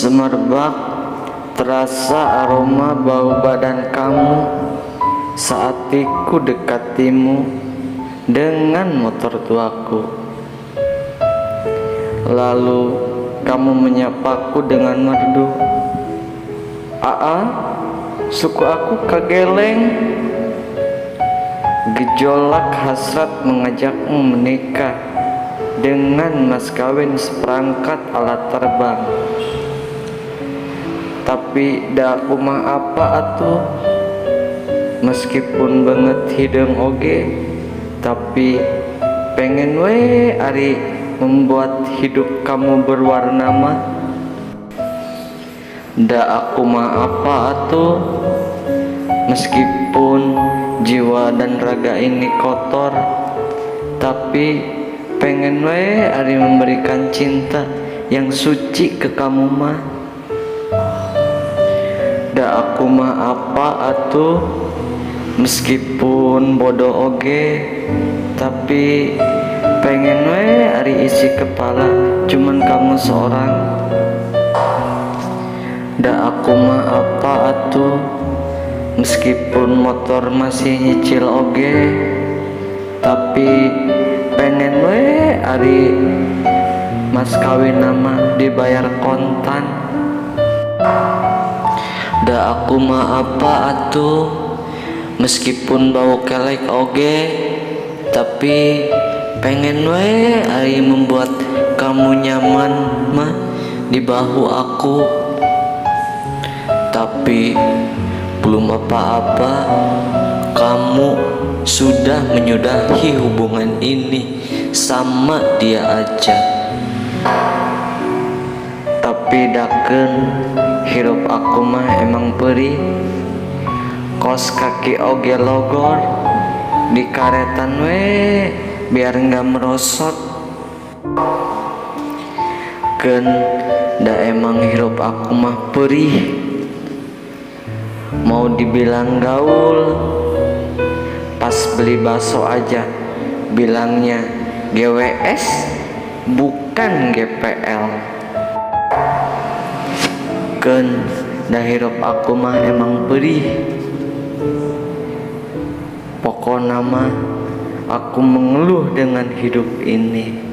Semerbak terasa aroma bau badan kamu saat ku dekatimu dengan motor tuaku. Lalu kamu menyapaku dengan merdu. "Aa, suku aku kageleng." Gejolak hasrat mengajakmu menikah dengan mas kawin seperangkat alat terbang. Tapi da aku mah apa atuh? Meskipun beungeut hideung oge, tapi pengen we ari membuat hidup kamu berwarna mah. Da aku mah apa atuh? Meskipun jiwa dan raga ini kotor, tapi pengen we ari memberikan cinta yang suci ke kamu mah. Da aku mah apa atuh? Meskipun bodoh oge, tapi pengen we ari isi kepala cuman kamu seorang. Da aku mah apa atuh? Meskipun motor masih nyicil oge, tapi pengen we ari mas kawin mah dibayar kontan. Da aku mah apa atuh? Meskipun bau kelek oge, tapi pengen we ari membuat kamu nyaman mah di bahu aku. Tapi belum apa-apa, kamu sudah menyudahi hubungan ini sama dia aja. Tapi dakeun, hirup aku mah emang perih. Kos kaki oge logor, di karetan we biar nggak merosot. Keun, da emang hirup aku mah perih. Mau dibilang gaul, pas beli bakso aja bilangnya GWS, bukan GPL. Keun, da hirup aku mah emang perih. Pokokna mah aku mengeluh dengan hidup ini.